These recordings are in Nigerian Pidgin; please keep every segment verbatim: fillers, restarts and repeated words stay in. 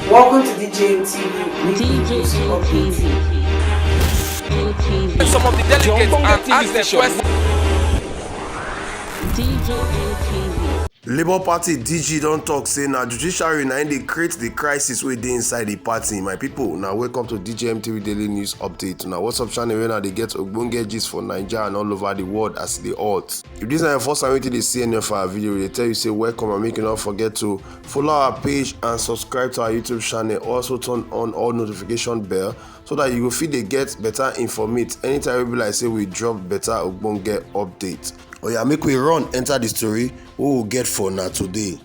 Welcome to D J M T V weekly news update. Some of the delegates and ask them questions. Labour Party D G don talk say na judiciary na im dey create the crisis wey dey inside the party. My people, na welcome to D J M T V Daily News Update. Na WhatsApp channel wey na dey get ogbonge gist for Naija and all over the world as e dey hot. If this na your first time wey you dey see any of our video, we dey tell you say welcome and make you no forget to follow our page and subscribe to our YouTube channel. Also turn on all notification bell so that you go fit dey get better informate anytime wey be like say we drop better ogbonge update. Oya, make we run enter the story wey we get for na today.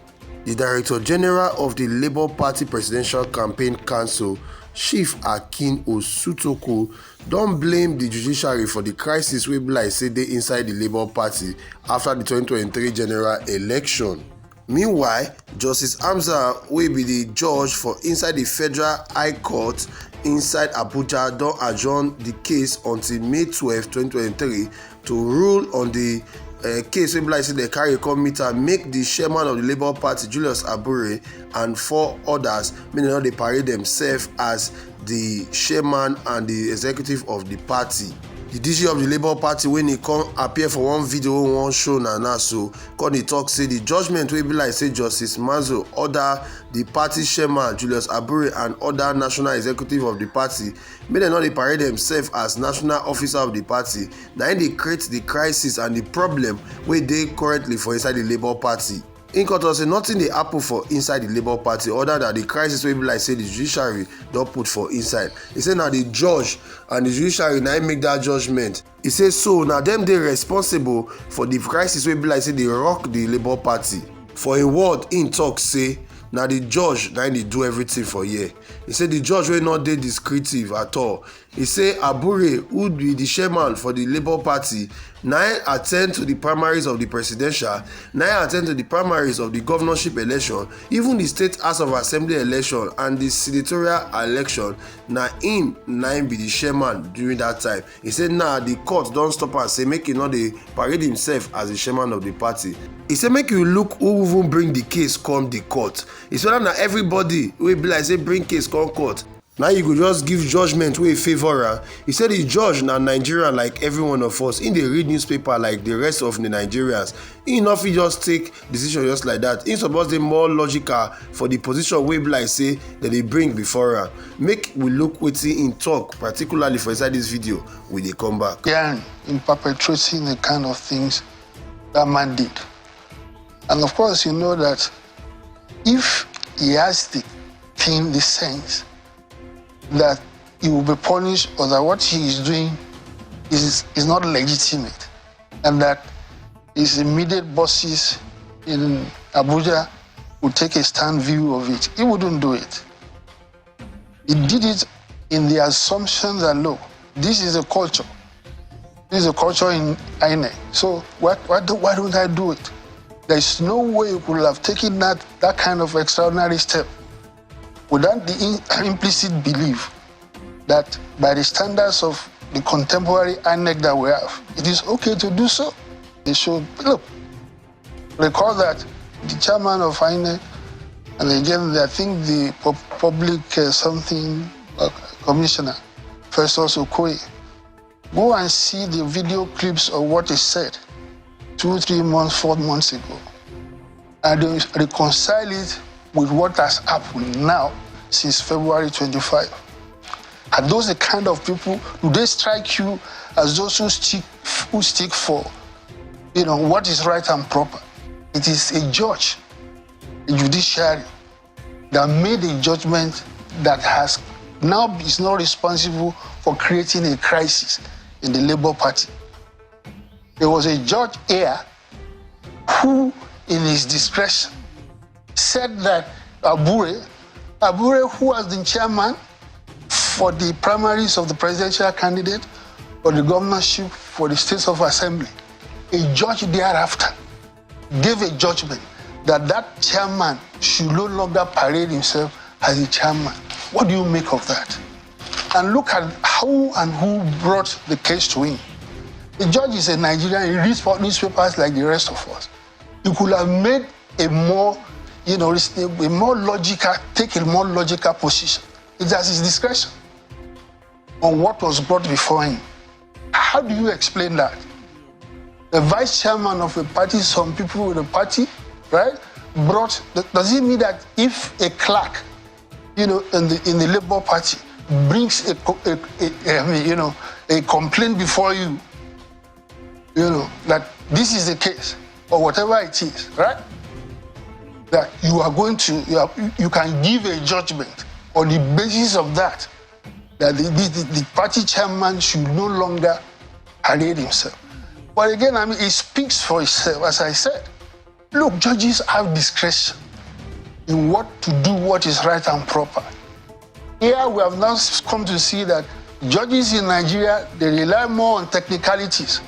The Director General of the Labour Party Presidential Campaign Council, Chief Akin Osutoku, don blame the judiciary for the crisis wey be like say dey inside the Labour Party after the twenty twenty-three general election. Meanwhile, Justice Hamza, wey be the judge for inside the Federal High Court inside Abuja, don adjourn the case until May twelve, twenty twenty-three to rule on the uh, case wey be like say dem carry come meet am, make the chairman of the Labour Party, Julius Abure, and four others, make dem no dey parade themselves as the chairman and the executive of the party. The D G of the Labour Party, when he come appear for one video wey we wan show na now so, come dey talk say the judgment wey be like say Justice Mazo order the party chairman Julius Abure and other national executive of the party make dem no dey parade themselves as national officer of the party, na im dey create the crisis and the problem wey dey currently for inside the Labour Party. Im come talk say nothing dey happen for inside the Labour Party other than the crisis wey be like say the judiciary don put for inside. He say na the judge and the judiciary na im make that judgment. He say so na dem dey responsible for the crisis wey be like say dey rock the Labour Party. For a word, im talk say na the judge na im dey do everything for here. He say the judge wey no dey descriptive at all. He say Abure, who be the chairman for the Labour Party, na im attend to the primaries of the presidential, na im attend to the primaries of the governorship election, even the state house of assembly election and the senatorial election, na im na im be the chairman during that time. He say now the court don stop am say make he no dey parade himself as the chairman of the party. He say make you look who even bring the case come the court. He say whether na everybody wey be like say bring case come court, now you go just give judgment wey favour am. He say the judge na Nigerian like every one of us. He dey read newspaper like the rest of the Nigerians. He no fit just take decision just like that. He suppose dey more logical for the position wey be like say dem dey bring before am. Make we look wetin he talk particularly for inside this video. We dey come back. Behind in perpetrating the kind of things that man did. And of course, you know that if he has the keen the sense that he will be punished or that what he is doing is, is not legitimate and that his immediate bosses in Abuja will take a stand view of it, he wouldn't do it. He did it in the assumption that, look, this is a culture. This is a culture in INEC. So why, why, do, why don't I do it? There's no way you could have taken that, that kind of extraordinary step without the in, implicit belief that by the standards of the contemporary INEC that we have, it is okay to do so. They should, look, recall that the chairman of INEC and again, I think the pub- public uh, something uh, commissioner, Festus Okoye, go and see the video clips of what he said two, three months, four months ago, and then reconcile it with what has happened now since February twenty-five. Are those the kind of people, do they strike you as those who stick, who stick for, you know, what is right and proper? It is a judge, a judiciary that made a judgment that has now is not responsible for creating a crisis in the Labour Party. There was a judge here who, in his discretion, said that Abure, Abure, who has been chairman for the primaries of the presidential candidate for the governorship for the State of Assembly, a judge thereafter gave a judgment that that chairman should no longer parade himself as a chairman. What do you make of that? And look at how and who brought the case to him. The judge is a Nigerian, he reads newspapers like the rest of us. He could have made a more you know, it's a, a more logical, take a more logical position. It's at his discretion on what was brought before him. How do you explain that? The vice chairman of a party, some people with the party, right, brought, does it mean that if a clerk, you know, in the, in the Labour Party brings a, co- a, a, I mean, you know, a complaint before you, you know, that this is the case, or whatever it is, right? That you are going to, you, are, you can give a judgment on the basis of that, that the, the, the party chairman should no longer parade himself. But again, I mean, it speaks for itself, as I said. Look, judges have discretion in what to do, what is right and proper. Here we have now come to see that judges in Nigeria, they rely more on technicalities,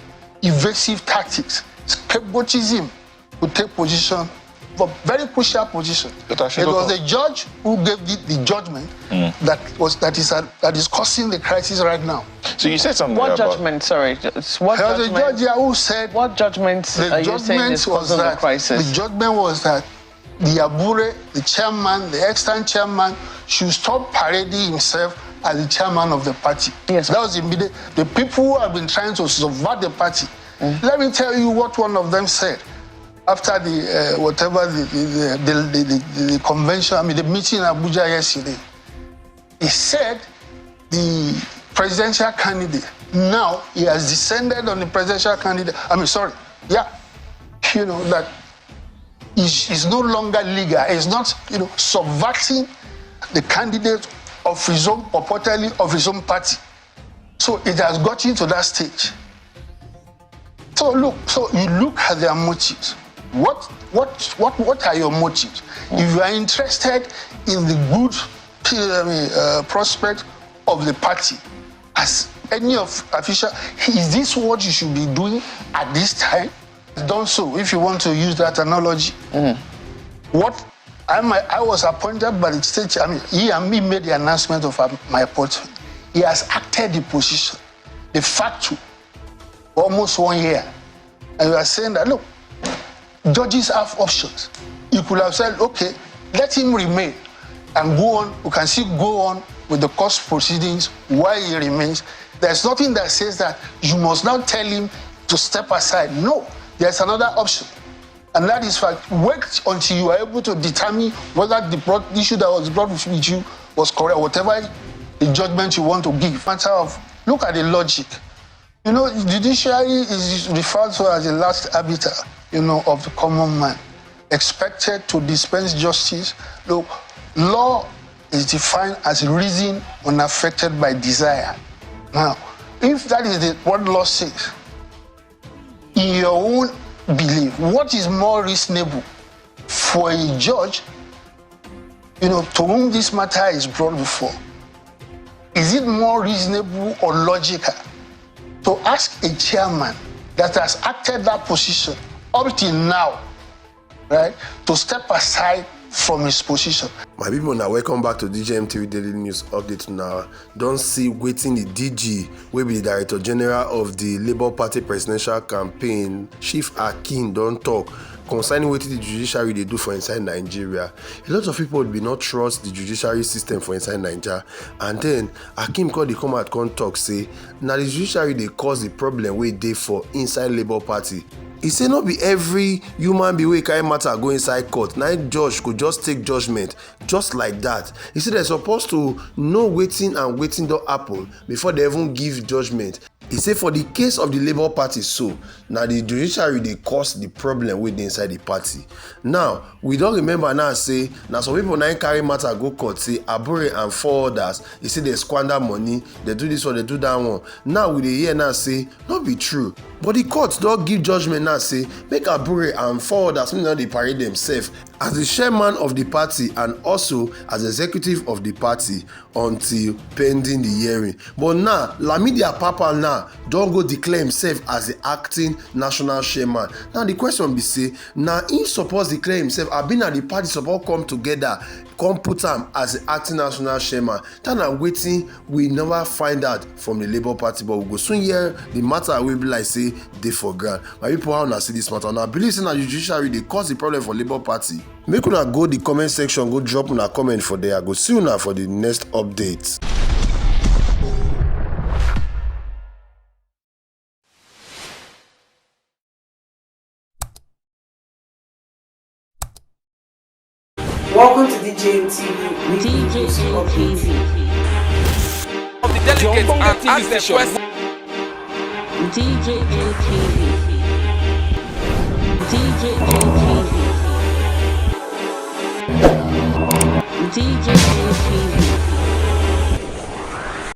evasive tactics, scapegoatism to take position for very crucial position. It was the judge who gave the, the judgment that was that is that is causing the crisis right now. So you said something What about judgment? Sorry, just what There was a judgment? Judge here who said What judgment the are you saying judgment is was causing the that crisis? The judgment was that the Abure, the chairman, the extant chairman, should stop parading himself as the chairman of the party. Yes. That was immediate. The people who have been trying to subvert the party. Let me tell you what one of them said after the uh, whatever the the, the, the, the, the convention, I mean the meeting in Abuja yesterday. He said the presidential candidate, now he has descended on the presidential candidate. I mean, sorry, yeah, you know that is is no longer legal. It's not, you know, subverting the candidate of his own, purportedly of his own party. So it has gotten to that stage. So look, so you look at their motives. What what what what are your motives? If you are interested in the good, I mean, uh, prospect of the party, as any of official, is this what you should be doing at this time? Done so, if you want to use that analogy. What I, my, I was appointed by the state. I mean, he and me made the announcement of um, my appointment. He has acted the position de facto for almost one year. And you are saying that, look, judges have options. You could have said, okay, let him remain and go on. We can still go on with the cost proceedings while he remains. There's nothing that says that you must now tell him to step aside. No, there's another option. And that is fact. Wait until you are able to determine whether the brought, issue that was brought with you was correct, whatever the judgment you want to give. Matter of, look at the logic. You know, judiciary is referred to as the last arbiter, you know, of the common man, expected to dispense justice. Look, law is defined as reason unaffected by desire. Now, if that is the, what law says, in your own belief, what is more reasonable for a judge, you know, to whom this matter is brought before? Is it more reasonable or logical to ask a chairman that has acted that position up till now, right, to step aside from his position? My people, now welcome back to D J M T V Daily News Update. Now, don't see waiting the D G, will be the Director General of the Labour Party Presidential Campaign, Chief Akin, don't talk concerning what the judiciary they do for inside Nigeria. A lot of people would be not trust the judiciary system for inside Nigeria. And then Akim called the come out, come talk, say, now the judiciary they cause the problem where they for inside Labour Party. He say not be every human being wey carry matter go inside court. Now judge could just take judgment just like that. He say they're supposed to know waiting and waiting don't happen before they even give judgment. He say for the case of the Labour Party, so now the judiciary they cause the problem with the inside the party. Now we don't remember now say now some people now carry matter go court, say Abure and four others. He say they squander money, they do this one, they do that one. Now we dey hear now say no be true. But the court don't give judgment now say make Abure and four others, make dem dey parade themselves as the chairman of the party and also as executive of the party until pending the hearing. But now Lamidi Apapa now don't go declare himself as the acting national chairman. Now the question be say now he suppose declare himself. I been at the party suppose come together come put am as the acting national chairman. That na wetin we never find out from the Labour Party, but we go soon hear the matter wey be like say dey for ground. My people, how una see this matter? Una believe say na judiciary dey cause the problem for Labour Party? Make una go the comment section, go drop una comment for there. I go see una for the next update. Welcome to D J M T V weekly D J news update. Of the delegates and ask the question. D J M T V. D J M T V. D J M T V.